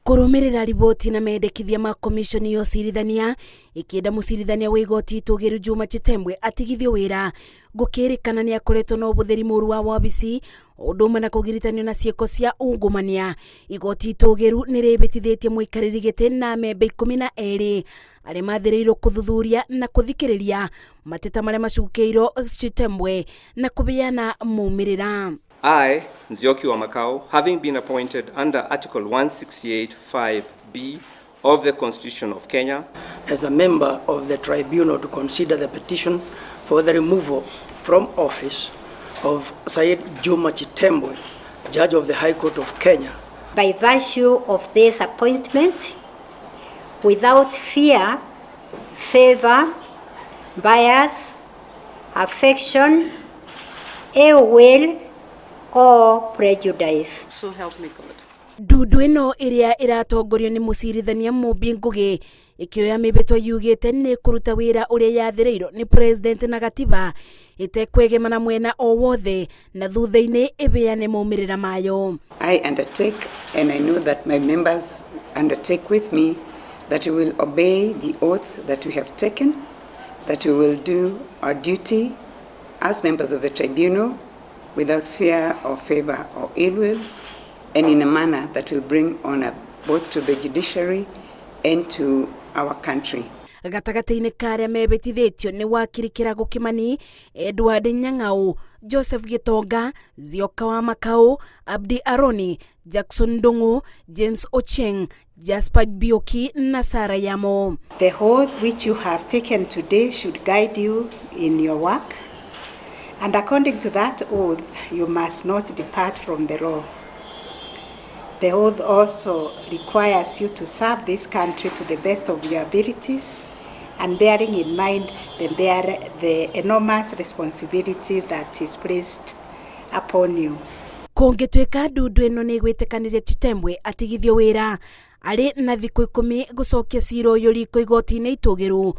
Kũrũmĩrĩra riboti na mendekithia ma komiconi ya ũcirithania ĩkĩenda mũcirithania wa igoti itũgĩru Juma Chitembwe atigithio wĩra gũkĩrĩkana nĩ akoretwo na ũbũthĩri mũru wa wabici ũndũ ũmwe na kũgiritanio na ciĩko cia ungumania. Igoti itũgĩru nĩ rĩbĩtithĩtie mũikarĩri gĩtĩ na amemba 12 arĩa mathĩrĩirwo kũthuthuria na kũthikĩrĩria mateta marĩa macukĩirwo Chitembwe na kũbeana maumĩrĩra. I, Nzioki wa Makau, having been appointed under Article 168.5B of the Constitution of Kenya, as a member of the tribunal to consider the petition for the removal from office of Said Juma Chitembwe, Judge of the High Court of Kenya. By virtue of this appointment, without fear, favor, bias, affection, ill will, or prejudice. So help me God. Ndundu ĩno ĩrĩa ĩratongorio nĩ mũcirithania Mumbi Ngugi ĩkĩoya mĩhĩtwa yugĩte nĩ kũruta wĩra ũrĩa yathĩrĩirwo nĩ president na gatiba ĩtekwegemana mwena o wothe na thutha-inĩ ĩbeane maumĩrĩra mayo. I undertake, and I know that my members undertake with me, that we will obey the oath that we have taken, that we will do our duty as members of the tribunal without fear or favor or ill will, and in a manner that will bring honor both to the judiciary and to our country. Gatagatĩ-inĩ ka arĩa mebĩtithĩtio nĩ wakiri Kĩrago Kimani, Edward Nyang'au, Joseph Gitonga, Zioka wa Makau, Abdi Aroni, Jackson Ndung'u, James Ochieng, Jasper Bioki na Sara Yamo. The oath which you have taken today should guide you in your work, and according to that oath, you must not depart from the law. The oath also requires you to serve this country to the best of your abilities and bearing in mind the enormous responsibility that is placed upon you. Kũngĩtuĩka ndundu ĩno nĩ ĩgwĩtĩkanĩria Chitembwe atigithio wĩra arĩ na thikũ 10 gũcokia cira ũyũ riko igoti-inĩ itũgĩru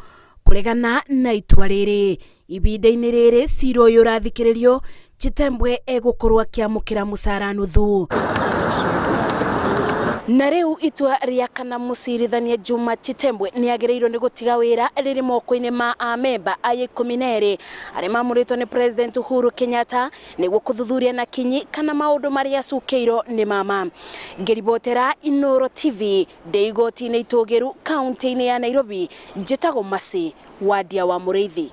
kũregana na itua rĩrĩ. Ibinda-inĩ rĩrĩ cira ũyũ ũrathikĩrĩrio Chitembwe egũkorwo akĩamũkĩra mũcara nuthu. Na rĩu itua rĩa kana mũcirithania Juma Chitembwe nĩ agĩrĩirwo nĩ gũtiga wĩra rĩrĩ moko-inĩ ma amemba aya 12 arĩa mamũrĩtwo nĩ President Uhuru Kenyatta nĩguo kũthuthuria na kinyi kana maũndũ marĩa acukĩirwo nĩ mama. Ngĩribotera Inooro TV ndĩ igoti-inĩ itũgĩru kaunti-inĩ ya Nairobi, njĩtagwo Mercy Wadia wa Mũrĩithi.